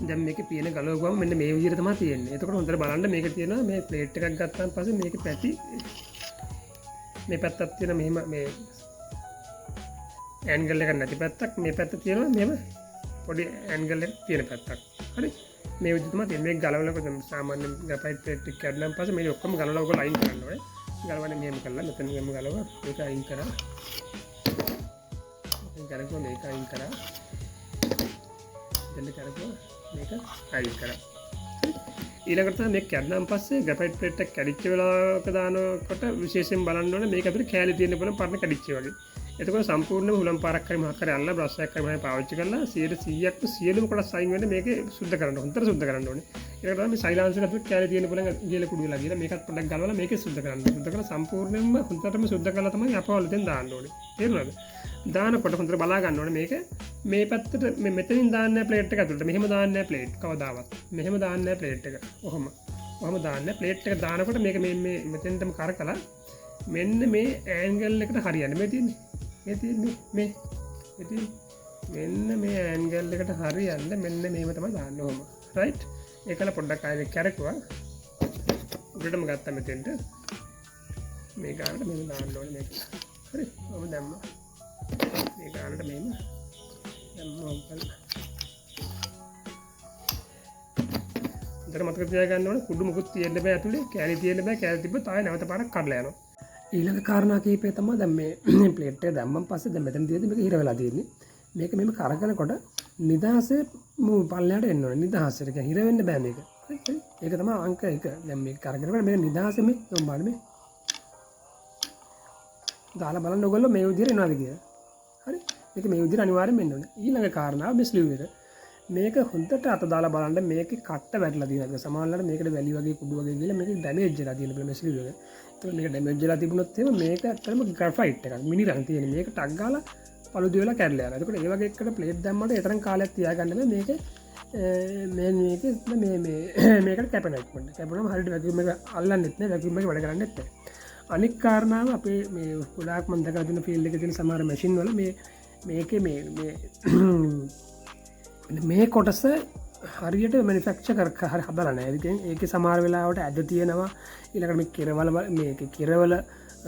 දැන් මේකේ පියන ගලවුවම මෙන්න මේ විදිහට තමයි තියෙන්නේ. එතකොට හොඳට බලන්න මේක තියෙනවා මේ ප්ලේට් එකක් ගත්තාන් පස්සේ මේකේ පැති මේ පැත්තක් තියෙන මෙහෙම මේ ඇන්ගල් එකක් නැති පැත්තක්, මේ පැත්ත තියෙනවා මෙහෙම පොඩි ඇන්ගල් එකක් තියෙන පැත්තක්. හරි, මේ විදිහට තමයි තියෙන්නේ. මේක ගලවනකොට දැන් සාමාන්‍ය ග්‍රැෆයිට් ප්ලේට් එක කැඩුනන් පස්සේ මේක ඔක්කොම ගලවලා ඔයගොල්ලෝ අයින් කරන්න ඕනේ. ගලවන්නේ මෙහෙම කරලා මෙතන මෙහෙම ගලවලා මේක අයින් කරා. මෙතන කරකුවා මේක අයින් කරා. මෙතන කරකුවා මේක අයින් කරා. ඊළඟට තමයි මේක කැඩුනන් පස්සේ ග්‍රැෆයිට් ප්ලේට් එක කැඩිච්ච වෙලාවක දානකොට විශේෂයෙන් බලන්න ඕනේ මේක ඇතුලේ කෑලි තියෙන පුළුවන් පරණ කැඩිච්ච වගේ. එතකොට සම්පූර්ණයෙන්ම හුලම් පාරක් හරි මොකක් හරි අල්ලලා බ්‍රෂ් එකක් හරි මොකක් හරි පාවිච්චි කරලා සියයට සීයක්ම සියලුම කොටස් අයින් වෙන්න මේකේ සුද්ධ කරන්න ඕනේ. හොඳට සුද්ධ කරන්න ඕනේ. ඊළඟට තමයි මේ සයිලන්සර් ඇතුලේ කෑලි තියෙන පුළුවන් ගිහලා කුඩු වෙලා ගිහලා මේකත් පොඩ්ඩක් ගලවලා මේකේ සුද්ධ කරන්න ඕනේ. සුද්ධ කරලා සම්පූර්ණයෙන්ම හොඳටම සුද්ධ කරලා තමයි අපව අලුතෙන් දාන්න ඕනේ. තේරුණාද? දානකොට හොඳට බලා ගන්න ඕනේ මේක මේ පැත්තට මේ මෙතනින් දාන්නේ නැහැ ප්ලේට් එක ඇතුලට. මෙහෙම දාන්නේ නැහැ ප්ලේට් කවදාවත්. මෙහෙම දාන්නේ නැහැ ප්ලේට් එක. ඔහොම දාන්නේ නැහැ. ප්ලේට් එක දානකොට මේක මේ මෙතෙන්ටම කරකලා මෙන්න මේ ඇන්ගල් එකට හරියන්නේ. මේ තියෙන්නේ. මේ තියෙන්නේ. මේ. මේ තියෙන්නේ. මෙන්න මේ ඇන්ගල් එකට හරියන්න මෙන්න මෙහෙම තමයි දාන්න ඔහොම. රයිට්. ඒකල පොඩ්ඩක් ආයෙ කැරකුවා. උඩටම ගත්තා මෙතෙන්ට. මේ ගානට මෙහෙම දාන්න ඕනේ මේක. හරි. ඔහොම දැම්මා. මේ ගානට මෙහෙම දැම්මා ඔහොම කරලා. හොඳට මතක තියාගන්න ඕනේ කුඩු මුකුත් තියෙන්න බෑ ඇතුලේ, කෑලි තියෙන්න බෑ. කෑලි තිබ්බොත් ආයෙ නැවත පාරක් කඩලා යනවා. ඊළඟ කාරණා කීපය තමයි දැන් මේ ප්ලේට් එක දැම්මන් පස්සේ දැන් මෙතන තියෙද්දි මේක හිර වෙලා තියෙන්නේ. මේක මෙහෙම කරකනකොට නිදහසේ පල්ලෙහාට එන්න ඕනේ. නිදහසට කියන්නේ හිර වෙන්න බෑ මේක. හරි, හරි. ඒක තමයි අංක 1. දැන් මේක කරකනකොට මේක නිදහසේ මේ ඔන්න බලන්න මේ. දාලා බලන්න ඔයගොල්ලෝ මේ විදිහට එනවාද කියලා. හරි. මේක මේ විදිහට අනිවාර්යයෙන්ම එන්න ඕනේ. ඊළඟ කාරණාව මේ ස්ලීව් එක. මේක හොඳට අත දාලා බලන්න මේකේ කට්ට වැටලා තියෙනවා. සමහරවිට මේකට වැලි වගේ කුඩු වගේ ගිහලා මේක ඩැමේජ් වෙලා තියෙන බල මේ ස්ලීව් එක. ඒතකොට මේක ඩැමේජ් වෙලා තිබුණොත් එහෙම මේක ඇත්තටම ග්‍රැෆයිට් එකක් මිනිරන් තියෙන. මේක ටක් ගාලා පළුදු වෙලා කැඩලා යනවා. ඒතකොට ඒ වගේ එකකට ප්ලේට් දැම්මට ඒ තරම් කාලයක් තියාගන්න බෑ. මේක, මේ මේක මේ, මේ, මේකට කැපෙනවා ඉක්මනට. කැපුණාම හරියට වැකියුම් එක අල්ලන්නෙත් නෑ, වැකියුම් එක වැඩ කරන්නෙත් නෑ. අනික් කාරණාව අපේ මේ ගොඩාක් මම දැකලා තියෙන ෆීල්ඩ් එකේ තියෙන සමහර මැෂින් වල මේකේ මේ මේ කොටස හරියට මැනුෆැක්චර් කර හරි හදලා නෑ. ඉතින් ඒකේ සමහර වෙලාවට ඇද තියෙනවා. ඊළඟට මේ කෙරවල මේකේ කෙරවල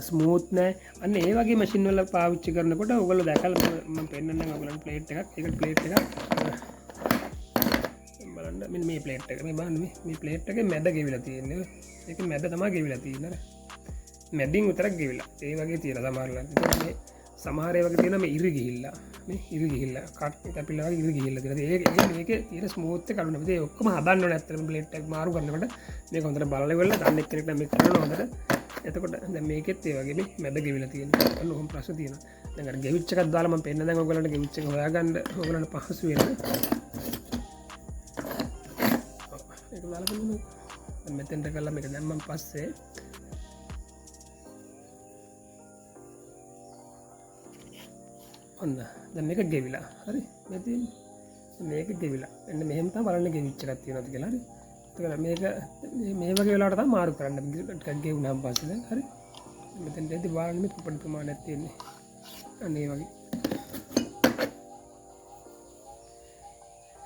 ස්මූත් නෑ. අන්න ඒ වගේ මැෂින් වල පාවිච්චි කරනකොට ඔයගොල්ලෝ දැකලා මම පෙන්නන්නම් ඔයගොල්ලන්ට ප්ලේට් එකක්. ඒකට ප්ලේට් එකක් බලන්න මෙන්න මේ ප්ලේට් එක. මේ බලන්න මේ ප්ලේට් එකේ මැද ගෙවිලා තියෙන්නේ. ඒකේ මැද තමයි ගෙවිලා තියෙන්නේ නේද? මැදින් විතරක් ගෙවිලා. ඒ වගේ තියෙන සමහර වෙලාවට. ඉතින් මේ සමහර ඒ වගේ තියෙනවා මේ ඉරි ගිහිල්ලා. මේ ඉරි ගිහිල්ලා. කට් කැපිලා වගේ ඉරි ගිහිල්ලා තියෙනවා. ඒ මේකේ තියෙන ස්මූත් එක අඩු නෙමෙයි. ඉතින් ඒ ඔක්කොම හදන්න ඕනේ ඇත්තටම ප්ලේට් එකක් මාරු කරනකොට. මේක හොඳට බලලා ඉවරලා දන්න එක්කෙනෙක් නම් මේක කරනවා හොඳට. එතකොට දැන් මේකෙත් ඒ වගේ මේ මැද ගෙවිලා තියෙනවා. ඔන්න ඔහොම ප්‍රශ්න තියෙනවා. දැන් අර ගෙවිච් එකක් දාලා මම පෙන්න දැන් ඔයගොල්ලන්ට ගෙවිච් එක හොයාගන්න ඔයගොල්ලන්ට පහසු වෙන්න. ඔව්, ඒක දාලා බලමු. දැන් මෙතෙන්ට කරලා මේක දැම්මන් පස්සේ ඔන්න දැන් මේක ගෙවිලා. හරි, මේ තියෙන්නේ. මේක ගෙවිලා. එන්න මෙහෙම තමයි බලන්න ගෙවිච් එකක් තියෙනවද කියලා. හරි. එතකොට මේක මේ වගේ වෙලාවට තමයි මාරු කරන්න. ටිකක් ගෙවුනහම පස්සේ දැන් හරි. මෙතෙන්ට එද්දි බලන්න මේ පොඩි ප්‍රමාණයක් තියෙන්නේ. අන්න ඒ වගේ.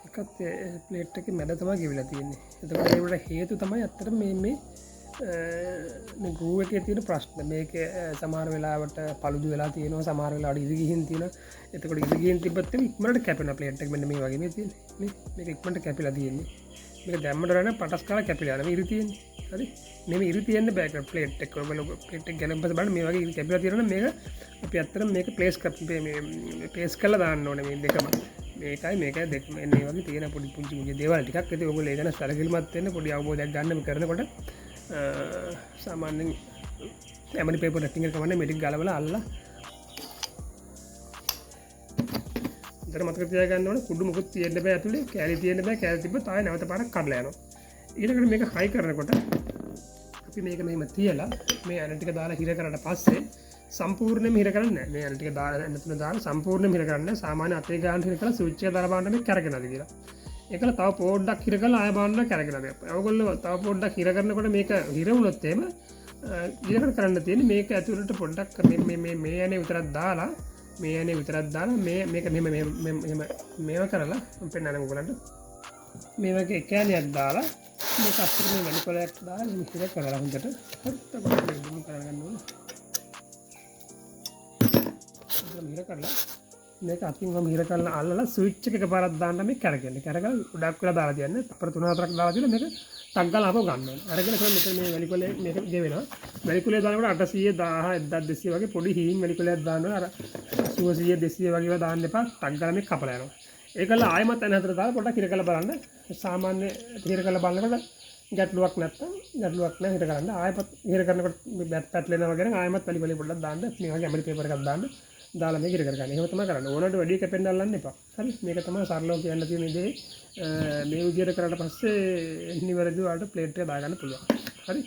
එකත් ඒ ප්ලේට් එකේ මැද තමයි ගෙවිලා තියෙන්නේ. එතකොට ඒකට හේතු තමයි ඇත්තටම මේ ග්‍රූව් එකේ තියෙන ප්‍රශ්න. මේකේ සමහර වෙලාවට පළුදු වෙලා තියෙනවා, සමහර වෙලාවට ඉරි ගිහින් තියෙනවා. එතකොට ඉරි ගිහින් තිබ්බත් එimhe ඉක්මනට කැපෙනවා ප්ලේට් එක. මෙන්න මේ වගේ මේ තියෙන්නේ. මේක ඉක්මනට කැපිලා තියෙන්නේ. මේක දැම්මට රන පටස් කාලා කැපිලා යනවා. මේ ඉරි තියෙන්නේ. හරි. මෙහෙම ඉරි තියෙන්න බෑ ප්ලේට් එක. ඔයගොල්ලෝ ප්ලේට් එක ගැලපෙන පස්සේ බලන්න මේ වගේ ඉරි කැපිලා තියෙනවා නම් මේක අපි ඇත්තටම මේක ප්ලේස් මේ ප්ලේස් කරලා දාන්න ඕනේ මේ දෙකම. මේකයි මේකයි දෙකම. එන්න මේ වගේ තියෙන පොඩි පුංචි පුංචි දේවල් ටිකක්. ඉතින් ඔයගොල්ලෝ ඒ ගැන සැලකිලිමත් වෙන්න, පොඩි අවබෝධයක් ගන්න මේ කරනකොට. සාමාන්‍යයෙන් ඇමනි පේපර් රැපින් එක කමන්නේ මේ ටික ගලවලා අල්ලලා හොඳට මතක තියාගන්න ඕනේ කුඩු මුකුත් තියෙන්න බෑ ඇතුලේ, කෑලි තියෙන්න බෑ. කෑලි තිබ්බොත් ආයෙ නැවත පාරක් කඩලා යනවා. ඊළඟට මේක හයි කරනකොට අපි මේක මෙහෙම තියලා මේ ඇන ටික දාලා හිර කරාට පස්සේ සම්පූර්ණයෙන්ම හිර කරන්නේ නෑ. මේ ඇන ටික දාලා ඇන තුන දාලා සම්පූර්ණයෙන්ම හිර කරන්නේ නෑ. සාමාන්‍ය අතේ ගානට හිර කරලා ස්විච් එක දාලා බලන්න මේ කැරකෙනවද කියලා. ඒකල තව පොඩ්ඩක් හිර කරලා ආයෙ බලන්න කැරකෙනවද කියලා. ඔයගොල්ලෝ තව පොඩ්ඩක් හිර කරනකොට මේක හිර වුණොත් එහෙම, ඊළඟට කරන්න තියෙන්නේ මේක ඇතුළට පොඩ්ඩක් මේ ඇනේ විතරක් දාලා, මේ ඇනේ විතරක් දාලා මේක මෙහෙම, මෙහෙම, මෙහෙම, මෙහෙම, මේව කරලා මම පෙන්නන්නම් ඔයගොල්ලන්ට. මේ වගේ කෑලියක් දාලා මේක අස්සට මේ වැලි කොලයක් දාලා මෙහෙම හිර කරලා හොඳට. හරි, එතකොට මේ දුම් කරගන්න ඕනේ. හිර කරලා මේක අතින් වම හිර කරලා අල්ලලා ස්විච් එක එකපාරක් දාන්න මේ කැරකෙන්න. කැරකලා ගොඩක් වෙලා දාලා තියන්න. තප්පර 3-4ක් දාලා තියලා මේක ටක් ගාලා ආපහු ගන්න ඕනේ. අරගෙන කොහොමද මෙතන මේ වැලි කොලේ මේක ගෙවෙනවා. වැලි කොලේ දානකොට 800 1000 1200 වගේ පොඩි හීන් වැලි කොලයක් දාන්න ඕනේ. අර 800 200 වගේ ඒවා දාන්න එපා. ටක් ගාලා මේක කපලා යනවා. ඒකල ආයෙමත් අන හතර දාලා පොඩ්ඩක් හිර කරලා බලන්න. සාමාන්‍ය හිර කරලා බලනකොට ගැටලුවක් නැත්තම් ගැටලුවක් නෑ හිර කරන්න. ආයෙමත් හිර කරනකොට බැට් පැටලෙනවා වගේ නම් ආයෙමත් වැලි කොලේ පොඩ්ඩක් දාන්න. මේ වගේ ඇමරි පේපර් එකක් දාන්න. දාලා මේක හිර කරගන්න. එහෙම තමයි කරන්නේ. ඕනට වැඩි කැපෙන්න අල්ලන්න එපා. හරි. මේක තමයි සරලව කියන්න තියෙන දේ. මේ විදියට කරාට පස්සේ නිවැරදිව ඔයාලට ප්ලේට් එක දාගන්න පුළුවන්. හරි.